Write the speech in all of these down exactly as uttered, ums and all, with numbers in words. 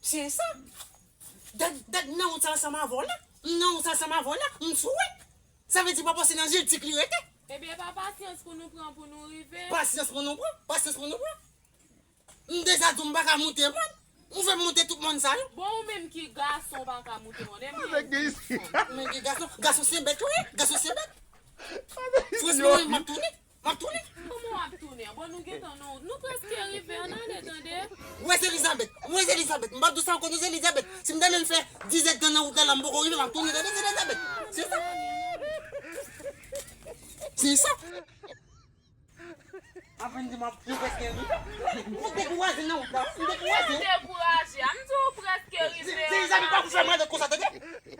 Se sa. Dat, dat nan wout sa ansanm avè w la. M nan wout sa ansanm avè w la. M sou wout. Sa vle di pa panse nan zye dik li rete. Ebyen, pa pasyans pou nou pran pou nou rive. Pasyans pou nou pran. Pasyans pou nou pran. M deja di w m pa ka moute mòn. Ou fè m moute tout mòn sa yo. Bon, ou menm ki gason pa ka moute mòn. E mwen ki fanm. Ou menm ki gason. Gason se bèt, wi. Gason se bèt. Fransman, wi, m ap tounen. M ap tounen. Kòman w ap tounen? Bon, nou gentan, nou, nou prèske rive, ann ale, tande. Wè, Elizabeth. Wè, Elizabeth. M p ap di w sa ankò, non, Elizabeth. Si m ta menm fè diz èdtan nan wout la, la, m poko rive, m ap tounen, tande, Elizabeth. Se sa. Se sa. Apre m di m ap, nou prèske rive. Ou dekouraje nan wout la, wi. M dekouraje. Ou dekouraje. A m di w prèske rive. Elizabeth, pa pou fè m rale konsa, tande.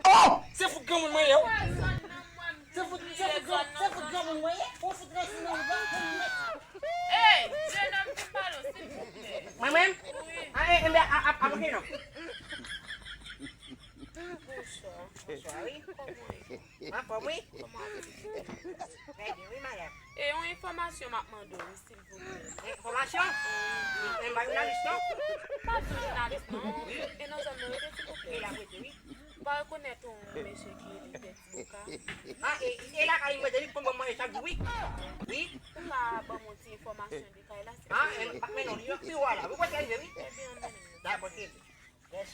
Oh! Se fout granmoun mwen ye, wi. Wè, zòn nan mwen. Se fout, se fout gran, se fout granmoun mwen ye. Ou fout ranse nan ou dan pou mwen. Ey, jenòm, vin pale w, silvouplè. Mwen menm? Wi. A, e, e, a, a, a, ok, non. Bonswa. Bonswa, wi. Kòman w ye? Anfòm, wi. Kòman w ye? Trè byen, wi, madanm. E yon enfòmasyon m ap mande w, wi, silvouplè. Enfòmasyon? Wi. M pa jounalis, non. M pa jounalis, non. E nan zòn nan rete, silvouplè? E la, rete, wi. Ou pa rekonèt yon mesye ki rele Pè Tiboka? A, e, e lakay mwen, li konn ban m manje chak jou, wi. Wi. Ou ka ban m yon ti enfòmasyon de kay la, silvouplè? A, e, pa mennen w li, wi, wi, wala. Wi, wè, se rive, wi. Ebyen, ann mennen l. Dakò, cheri. Yes.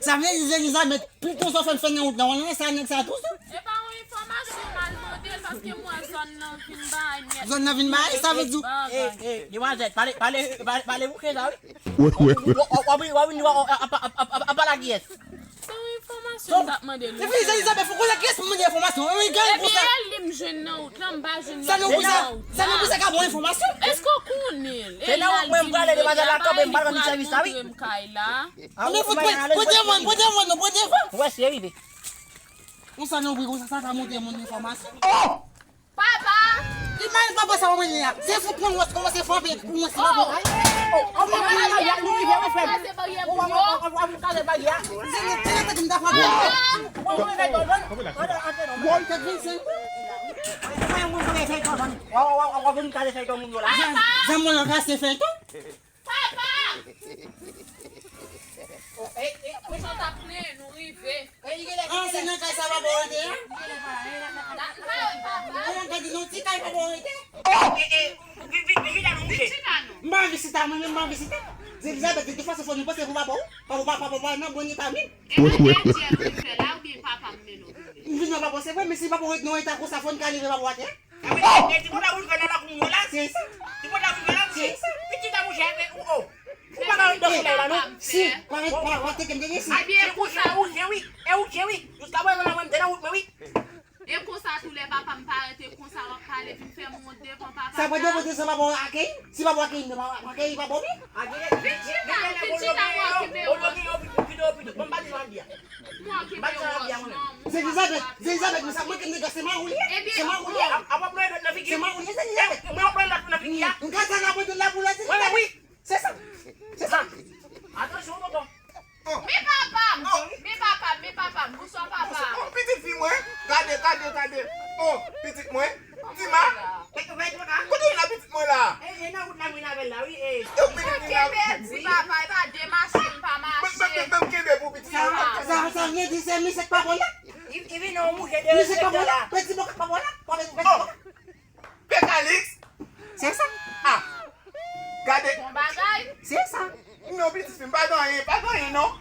Sa vle di Elizabeth, pito sa w fè l fè nan wout la, w nan sa nèg sa toujou. E pa yon enfòmasyon m al mande l, paske m wè zòn nan vin bay nèt. Zòn nan vin bay, sa vle di. E, e, demwazèl, pale, pale, pale, pale bouke sa, wi. Wi, wi, wi. W, w, w, w, w, w, w, w, pale ak kiyès? Se yon enfòmasyon m t ap mande l. Epi, Elizabeth, fò konnen kiyès pou mande enfòmasyon. Wi, gade konsa. Ebyen, e li m jwenn nan wout la, m pa jwenn nan wout la. Sa nou pou sa, sa nou pou sa ka bon enfòmasyon. Èske w konnen l? E l al di m, e l al montre m kay la. Anben fout, pran devan, pran devan, non, pran devan. Wè, se rive. Konsa nou pou konsa, sa ka montre moun enfòmasyon. Oh! Papa! Li mal papa sa w mennen a. Se fout mwen wè kòman se frape pou mwen se papa. Oh! Oh, oh, oh, oh, oh, nou rive, wi, frè m. Pase baryè pou yo. Ou ap kale baryè. Se nou ki te di m ta frape. Papa! Ou ap kale fèy tò moun. Ou ap kale fèy tò moun yo la. Papa! Zam mwen nan kase fèy tò. Papa! Oh, eh, eh, mwen sa t ap plenyen, nou rive. Ah, se nan kay sa papa w rete a? Papa! Kòman gade nan ti kay papa w rete? Oh! Eh, eh, vi-, vi-, vizita nou mouche. Vizita nou. M pa visita, mwen menm m pa visita. Elizabeth, de tout fason, fò nou panse pou papa w. Papa w pa, papa w pa nan bon eta menm. E pa Dye nou vin fè la, oubyen papa m mennen w vin? M vin wè papa w, se vre, men si papa w ret nan eta konsa, fò n ka leve papa w atè. E, e, e, ti pòtaboul fè nan lakou mwen la. Se sa. Ti pòtaboul fè la, wi. Se sa. Pitit la, mouche, e, ou, o. Ou pa ka ret nan soulèy la, non. Si, pa ret, pa, pa teke m teke, si. Ebyen, e konsa, ou je, wi. E ou je, wi. Jiska prezan la, mwen, m te nan wout mwen, wi. E konsa, tou lè papa m pa rete konsa, w ap pale, vin fè m wont devan papa m la. Sa pral devan devan papa w akeyi? Si papa w akeyi m, papa w akeyi papa w, wi. Pitit la, pitit la, mwen okipe w. Mwen okipe w. Mwen pa di sa m ap di a. Mwen okipe w, non. Se Elizabeth, se Elizabeth, men sa manke nèg la, se mari w li ye. Se mari w li ye. Ebyen, ap, ap pran lòt nan figi. Se mari w li ye, se Elizabeth. Mwen ap pran lòt nan figi a. M ka sa la pran tout la pou la, se Elizabeth. Wi, wi. Se sa. Se sa. Atansyon, tonton. Oh. Men papa m. Oh. Men papa m, men papa m. Bonswa, papa. Oh, pitit fi mwen. Gade, gade, gade. Oh, pitit mwen. Tima. Kote w la, pitit mwen la? E, e nan wout la, mwen avè l la, wi, e. Yo, pitit mwen la. Kenbe di papa, e pa de mache, m pa mache. Ban m kenbe pou pitit mwen. Sa, sa, sa vle di se misye k pa bon la? Li, li vin nan yon moute de... Misye k pa bon la? Pè Tiboka k pa bon la? Pa pè Tiboka. Pè Kalix. Se sa. Ah. Gade. Bon bagay. Se sa. Non, pitit fi m, pa gen anyen, pa gen anyen, non.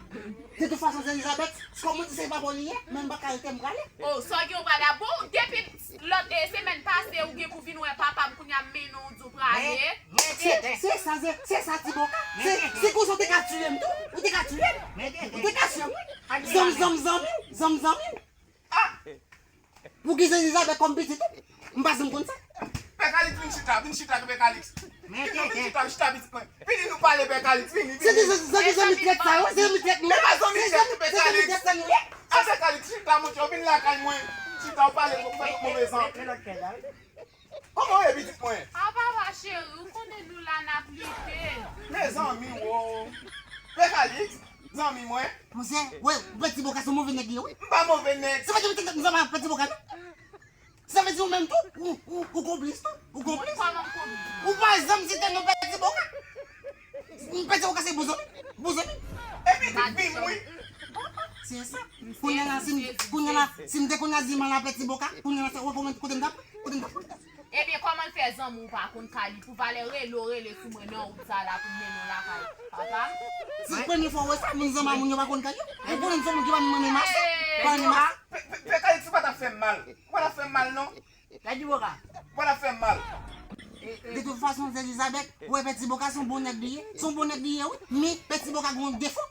De tout fason, se Elizabeth, kòm ou di se papa w li ye, men m pa ka rete, m prale. Oh, sa w gen w prale. Bon, depi lòt, eh, semèn pase, ou gen pou vin wè papa m, kounye a m mennen w di w prale. Se, se sa, se, se sa, Tiboka. Se, se konsa w te ka tiye m tou, ou te ka tiye m. Ou te ka tiye m, wi. Zanmi, zanmi, zanmi, zanmi. Ah! Pou ki se Elizabeth kòm pitit ou? M pa janm konn sa. Pè Kalix, vin chita, vin chita, Pè Kalix. Vin, vin chita, chita, pitit mwen. Vini nou pale, Pè Kalix, vini, vini. Se zanmi, se zanmi trèt sa yo, se zanmi trèt nou ye. Se zanmi, se zanmi trèt sa nou ye. Ah, Pè Kalix, chita, monchè, vin lakay mwen. Chita, w pale, w fè move san. Kòman w ye, pitit mwen? Ah, papa cheri, ou konnen nou la n ap lite. Mezanmi, wo. Pè Kalix, zanmi mwen. Monchè, wè, Pè Tiboka se yon move nèg li ye, wi. M pa move nèg. Se pa de tèt nou fè mal Pè Tiboka, non. Sa vle di ou menm tou, ou, ou, ou konplis tou, ou konplis. Kòman m konplis? Ou pa janm site non Pètiboka. Pètiboka se bon zanmi, bon zanmi. Epi li vin wi. Se sa. Kounye a la, si m, kounye a la, si m te konn a di mal a Pètiboka, kounye a la, se wè kòman, kote m t ap, kote m t ap. Ebyen, kòman l fè zanmi w pa konn ka li pou valè rele w rele sou mwen nan wout sa la pou m mennen w lakay papa m? Se premye fwa w wè sa, moun zanmi a moun yo pa konn ka yo. Ou konnen m se moun ki pa menm renmen mache, pa renmen mache. Pe, pe, pe Kalix, ou pa t ap fè m mal. Ou pa t ap fè m mal, non. Pètiboka. Ou pa t ap fè m mal. De tout fason, Elizabeth, ou wè Pètiboka se yon bon nèg li ye. Se yon bon nèg li ye, wi. Men Pètiboka gen yon defo.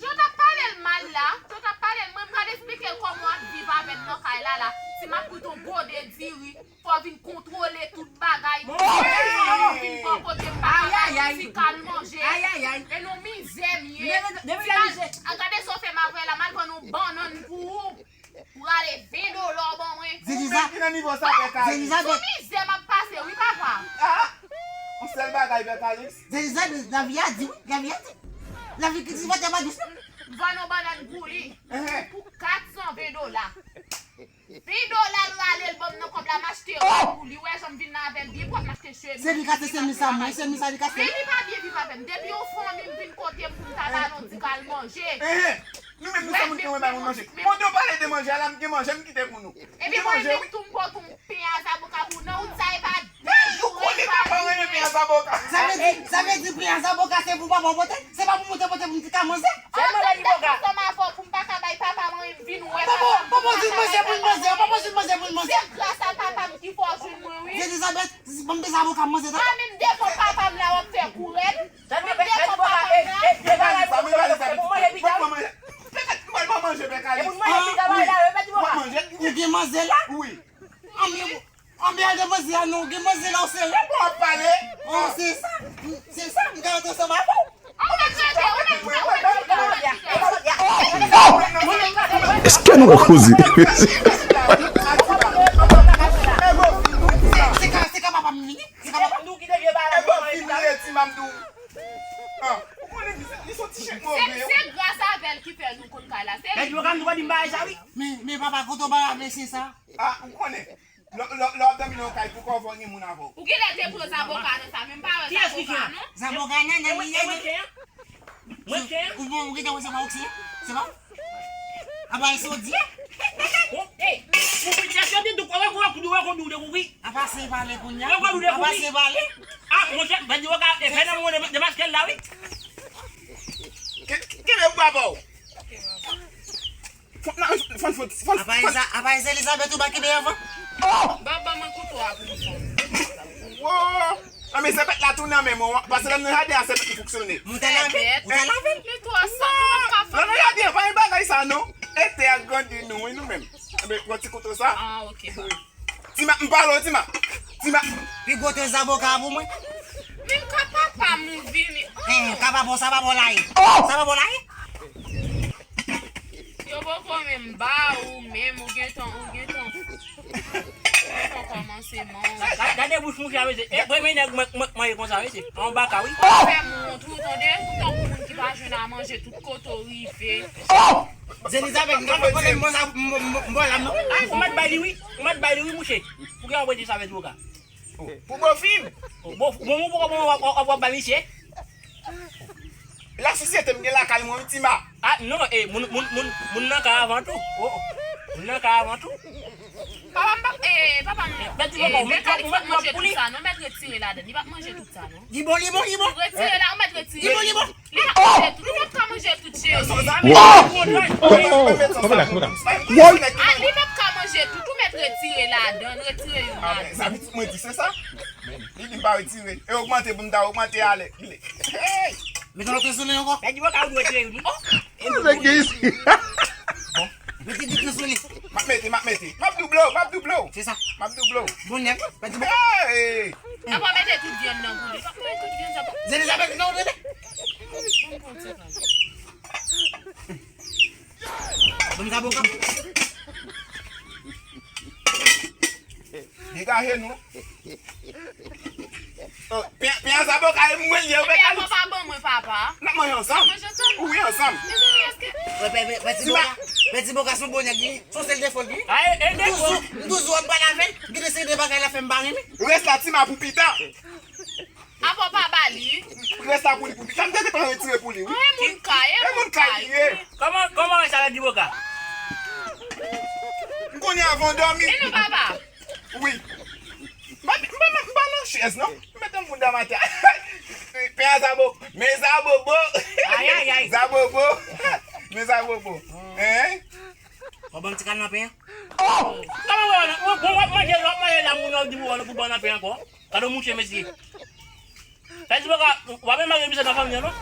Jan w t ap pale l mal la, jan w t ap pale l, mwen m pral esplike l kòman w ap viv avè m nan kay la la. Si m ap koute yon gode diri, fò w vin kontwole tout bagay. Fò w vin bò kote m pa ka bay ti kal manje. E nan mizè m ye. Ti kal, a, gade sa w fè m avè la, m al vann yon bannann pou ou. Ou rale ven dola w ban mwen. Zeliza, Zeliza, sou mizè m ap pase wi papa. Ah, yon sèl bagay, Pè Kalix. Zeliza, lavi a di wi, lavi a di. Lavi ki di vòtè pa dous non. M vann yon bannann pou li. Pou kat san ven dola. Ven dola l rale l ban m nan kòb la, m achte yon pou li. Ou wè jan m vin la avè l byen pwòp, m achte chemiz. Se li k achte chemiz sa mwen, chemiz sa li k achte. Men li pa byen viv avè m. Depi yon fanmi m vin kote m pou m ta ba l yon ti kal manje. Nou menm nou se moun ki renmen bay moun manje. Bon, de w pale de manje a la, m gen manje, m kite pou nou. Epi mwen menm tou m pote yon pen a zaboka pou nan wout sa e pa de jou. Ou konnen papa renmen pen a zaboka. Sa vle di, sa vle di pen a zaboka se pou papa w pote, se pa pou mwen te pote pou m ti ka manje. Sèlman Pètiboka. Ansanm avè w pou m pa ka bay papa mwen vin wè papa m. Papa w di manje pou l manje, papa w di manje pou l manje. Se gras a papa m ki fè w jwenn mwen wi. Elizabeth, ban m pen zaboka m manje. Pa menm devan papa m la w ap fè kourèl. Ou gen manzè la? Wi. Anmye, anmye al de manzè a non, ou gen manzè la ou serye. Bon, w ap pale. Oh, se sa, se sa, m ka rete ansanm avè w. Èske nou wè koze? Se ka, se ka papa m vini, se ka papa m. Ou konnen li se, li se yon ti chèk move. Se, se gras avè l ki fè nou konn kay la. Se li. Men, men papa, kote w ba avè se sa? Ah, ou konnen. Lè, lè, lè w ap dòmi nan yon kay, pou kòve w gen moun avè w. Ou genlè te pran zaboka nan sa, men m pa wè zaboka non. Zaboka nan, nan li ye. Mwen ken. Ou bon, ou gentan wè se pa ou ki se? Se pa ou? Apa e sa w di a? Bon, ey, ou vin chèche de tou, wè, wè, koudou, wè, koudou, de kouri. Apa se pale kounye a? Wè, koudou, de kouri. Apa se pale? Ah, monchè, bandi yo ka, e, fè nan mwen, de, de maske l la, wi. Ke, ke, ke, ou pa pa w. Fò, nan, fò, fò, fò, fò. Apa Eliza-, apa Elizabeth ou pa kenbe avan? Ban, ban mwen kouto a pou m pran. Wo! Nan men sèpèt la tou nan men mwen, pase lè m nan jaden a sèpèt ki fonksyone. Ou te lave l? Ou te lave l? Li twò san, nou p ap ka fè. Lè nan jaden an, pa gen bagay sa non. E tè a grandi nou, wi, nou menm. Enben, pran ti kouto sa. Ah, ok, ba. Ti ma, m pale w, ti ma. Ti ma. Pi gwo te zaboka pou mwen. Men ka papa m ou vini. Eh, ka papa w, sa papa w la ye. Sa papa w la ye. Yo poko menm ba ou menm, ou gentan, ou gentan, ou gentan kòmanse manjè. Ga-, gade bouch mouche a, mesye. E premye nèg mwen, mwen, mwen ye konsa, mesye. An baka, wi. Ou fè m wont, ou tande? Ou tankou moun ki pa jwenn a manje, tout kote w rive. Elizabeth, m pa konn mwen sa, m, m, m, m, m, la, non. Ah, ou mèt bay li, wi. Ou mèt bay li, wi, mouche. Pou ki w ap rete sa, mèt woka? Pou bofim. Bon, bon, bon, bon, bon, w ap, w ap, w ap bay misye. La sosyete m gen lakay mwen, wi, ti ma. Ah, non, eh, moun, moun, moun, moun nan ka avan tou. Oh, oh. Moun nan ka avan tou. Papa m p ap, eh, papa m, eh, Bèl Kalix p ap manje tout sa, non, mèt retire ladann, li p ap manje tout sa, non. Li bon, li bon, li bon. Retire la, ou mèt retire. Li bon, li bon. Li p ap manje tout, li p ap ka manje tout, cheri. Ah, li p ap ka manje tout, ou mèt retire ladann, retire youn ladann. Sa pitit mwen di, se sa? Li di m pa retire. E ogmante pou m ta ogmante ale. Hey! Mete lòt sou li ankò. Pèdi bò ka ou dwe tire youn. Oh! Mete di sou li. M ap mete, m ap mete. M ap double w, m ap double w. Se sa. M ap double w. Bon nèg, pèdi bò. Hey! Apa mete tout vyann nan pou li. Apa mete tout vyann sa. Elizabeth, non, non, non. Ban m zaboka. Degaje nou. Oh, pen, pen a zaboka e mwen li ye, ou pa ka. Pen a papa ban mwen, papa. N ap manje ansanm. Manje ansanm. Wi, ansanm. Mezanmi, èske... Wè, pè, pè, pè, ti boka. Pèdi Boka se yon bon nèg li ye. Se yon sèl defo l gen. M toujou, m toujou ap pale avè l. Gen de seri de bagay l ap fè m pa renmen. Rès la Tima pou pita. Apa w pa ba li? Rès la pou li pou pita. M te gentan retire pou li, wi. E moun kay, e moun kay li ye. Kòman, kòman rès la Pèdi Boka? M konnen avan w dòmi. E non, papa. Wi. M pa, m pa, m pa nan chèz, non. M mete m bounda m atè. Pen a zabobo. Men zabobo. Ay, ay, ay. Zabobo. Men zabobo. Hein? W ap ban m ti kal nan pen an? Oh! Kòman w ap manje, w ap manje la, moun yo di w pou ban nan pen ankò? Gade w mouche, mesye. Pèdi Boka, w ap menm manje misye nan fanmi an, non?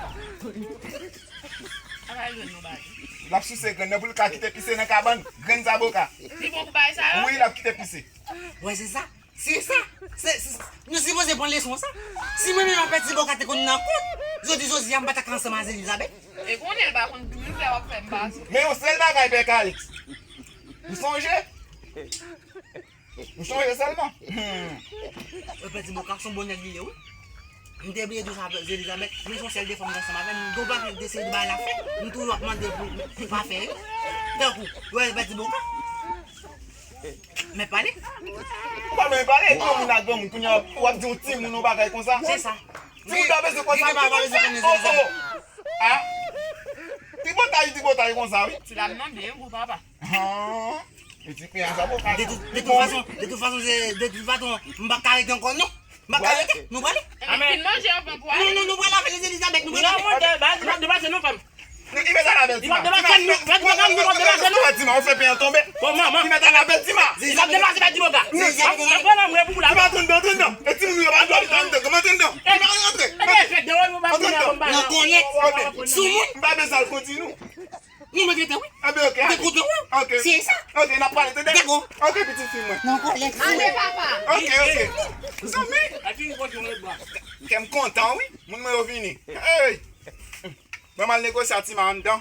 L ap souse grenn nan pou l ka kite pise nan kabann. Grenn zaboka. Li bon pou bagay sa yo? Wi, l ap kite pise. Wè, se sa. Se sa. Se, se, nou sipoze pran leson sa. Si mwen menm ak Pèdi Boka te konn nan kont, jodi jodi a m pa ta ka ansanm ak Zelizabèt. E konnen l pa konn moun fè w ap fè m pase. Men yon sèl bagay, Pè Kalix. Ou sonje? Ou sonje sèlman? Hmm. Pèdi Boka se yon bon nèg li ye, wi. M te bliye di w sa, Zelizabèt, men se yon sèl defo m gen ansanm avè l. M gen yon pakèt de seri de bagay l ap fè. M toujou ap mande l pou, pou l pa fè yo. Tankou, wè, Pèdi Boka. Mèt pale. Ou pa menm pale, granmoun ak granmoun, kounye a, w ap di yon timoun yon bagay konsa. Se sa. Timoun pa bezwen konn sa, timoun pa bezwen konnen sa. Oh, oh. Ah. Tripotay, tripotay konsa, wi. Ti la m mande, wi, gwo papa. Ah. E ti pen a zaboka. De tout, de tout fason, de tout fason, se, de tout fason, m pa ka rete ankò, non. M pa ka rete, nou prale. Amen. Fin manje anvan pou ale. Non, non, nou prale avèk Zelizabèt, nou prale. Non, mwen, de baz, m ap depase non, frè m. Li mèt al avè l, Tima. Li mèt depase nou, Pèdi Boka, li mèt depase nou. Tima, ou fè pen an tonbe. Bon, manman. Li mèt al avè l, Tima. Li mèt depase Pèdi Boka. Zelizabèt, Tima, antre anndan, antre anndan. E timoun yo pa dwe antre anndan, antre anndan. Tima, antre. Antre anndan. Nan kòlèt. Soumoun. M pa bezwen al kondi nou. Nou mèt rete, wi. Ah ben, ok, ale. Te kontan, wi. Ok. Se sa. Ok, n ap pale, tande? Dakò. Ok, pitit fi mwen. Nan kòlèt. Ale, papa. Ok, ok. Zanmi. Kè m kontan, wi. Moun mwen yo vini. Hey! Mwen m al negosye a Tima anndan.